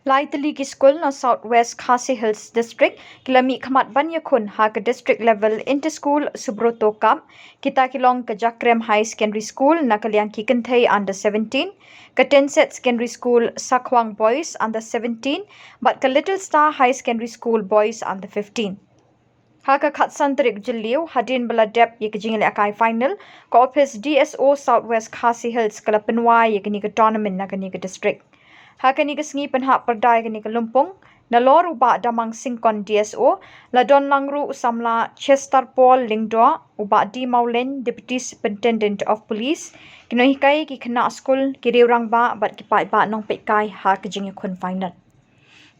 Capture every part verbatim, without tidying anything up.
Lai tylli ki skul na South West Khasi Hills District ki la mih khmat ban ïakhun ha ka District Level Inter School Subroto Cup. Kita ki long ka Jakrem High Secondary School na ka liang ki kynthei under seventeen, ka Tenset Secondary School Sakhwang Boys under seventeen, bad ka Little Star High Secondary School Boys under fifteen. Ha ka khatsan tarik Jylliew, hadien ba la dep ïa ka jingïalehkai final, ka ophis D S O South West Khasi Hills ka la pynwai ïa kane ka tournament na kane ka district. Ha kane ka sngi pynhap pyrda ïa kane ka lympung, nalor u Bah Damang Syngkon D S O, la don lang ruh u samla Chester Paul Lyngdoh, u Bah D Mawlin, Deputy Superintendent of Police, ki nonghikai, ki khynnah skul, ki riew rangbah bad ki paidbah nongpeitkai ha ka jingïakhun final.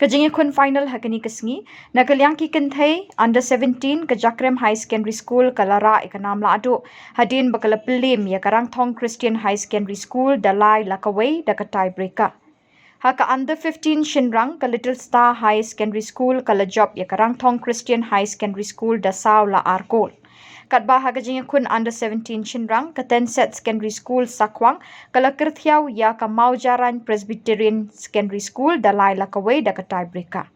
Ka jingïakhun final ha kane ka sngi, na ka liang ki kynthei under seventeen, ka Jakrem High Secondary School ka la rah ïa ka nam lahduh, hadien ba ka la pynliem ïa ka Rangthong Christian High Secondary School da lai la kawei da ka tiebreaker. Ha ka under fifteen shynrang, ka Little Star High Secondary School ka la jop ïa ka Rangthong Christian High Secondary School da saw la ar kol. Katba ha ka jingïakhun under seventeen shynrang, ka Tenset Secondary School Sakhwang ka la kyrthiaw ïa ka Mawjarain Presbyterian Secondary School da lai la kawei da ka tiebreaker.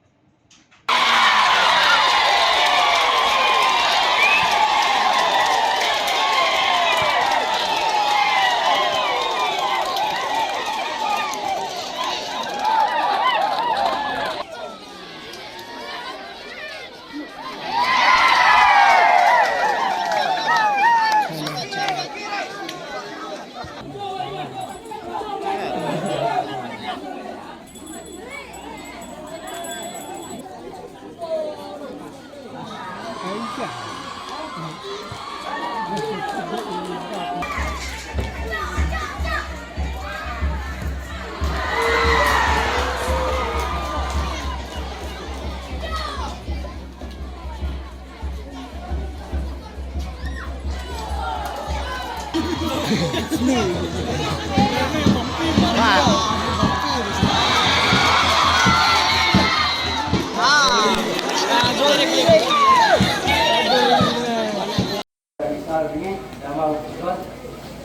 Sar bini, dama u John,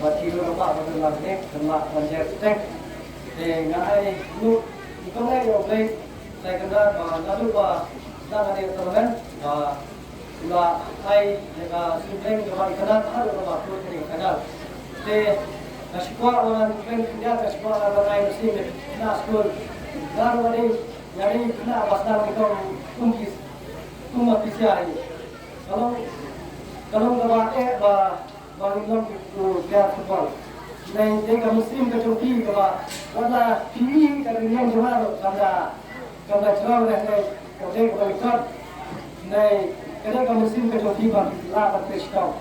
ba ki lu ba ba ba la ne, kema ban jer teng. Te nga ai lu, i kong ai yo play, play kena ba la lu ba, da nga ne tournament, ba la ai ne ka sibling ba i kena, ha lu ba tu ni kena. Te ka shikwa orang play kena, ka shikwa orang ai mesti ne na school. Dar wa ni, ya ni kena ba sedang ni kong kum kis, kum ma kis ya ni. Ka long, ka long kaba eh ba, ba ngin long ki, ki player football. Dei, dei ka mynsiem ka jong phi kaba, wat la phi i ka dei niam jong nga ruh, kam da, kam da jrong leh, dei, ka dei kaba record. Dei, ka dei ka mynsiem ka jong phi ba, la ba trei shitom.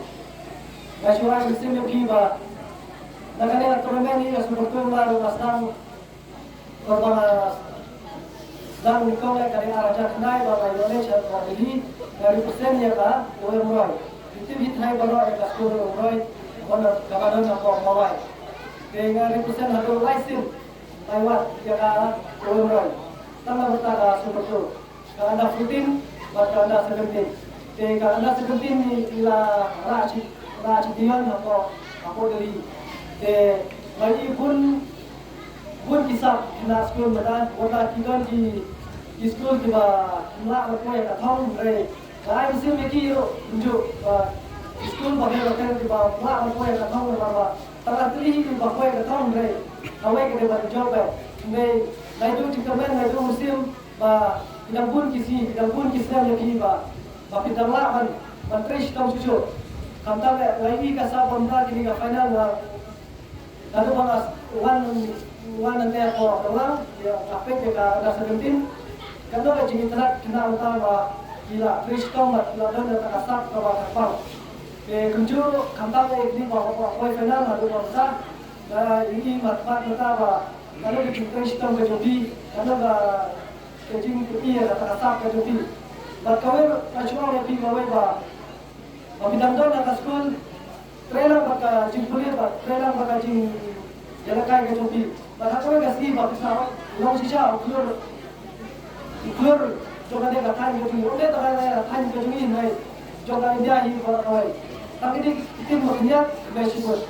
Nga shu ai mynsiem ïa phi ba, na kane ka tournament hi ka Super Two la ruh la sdang, Kaba sdang nyngkong eh ka dei ar hajar khyndai ba nga ïoh leh sha Delhi, nga represent ïa ka O M Roy. Ki team hi tnai baroh ïa ka skul O M Roy, kaba don, kaba don hapoh Mawlai. Te nga represent haduh lai sien, lai wat ïa ka O M Roy. Tang na bynta ka Super Two. Ka under fourteen bad ka under seventeen. Te ka under seventeen ni la rah shi, rah shi dion hapoh, hapoh Delhi. Te nga ïohi bun, bun ki sap khynnah skul mynta, wat la ki don ki, ki skul kiba ym lah ban poi ha ka thong, hynrei nga ai mynsiem ïa ki ruh kumjuh ba ki skul ba heh ba ter kiba ym lah ban poi ha ka thong, namar ba tang artylli hi kiba poi ha ka thong, hynrei kawei ka dei ban jop eh. Hynrei nga ïohi jingkyrmen, nga ïohi mynsiem, ba ki dang bun ki sngi, ki dang bun ki snem ïa phi ba, ba phi dang lah ban, ban trei shitom shuh shuh. Khamtam eh, nga ïohi ka sap ba mynta kine ka final nga, naduh ba nga wan, wan nangta hapoh Nonglang, ïa, nga peit ïa ka under seventeen. Ka don ka jingitynnad khynnah mynta ba ki la trei shitom bad ki la don kata ka sap kaba kyrpang. Te kumjuh, khamtam eh, kine ba, ba, ba poi final naduh ba mynta, nga ïohi mat, mat mynta ba Ka long ka jingtrei shitom ka jong phi, ka long ka, ka jingpyni ïa kata ka sap ka jong phi. Bad kawei ka shu ong ïa phi kawei ba, ba phi dang don ha ka skul, trei lang bad ka jingpule bad trei lang bad ka jingïalehkai ka jong phi. Bad ha kawei ka sngi ba phi sa long shisha u khlur, u khlur jong kane ka thaiñ ka jong ngi. Ym dei tang ka thaiñ ka jong ngi hynrei jong ka India hi baroh kawei. Tang kine ki team ba khyndiat ki dei shibun.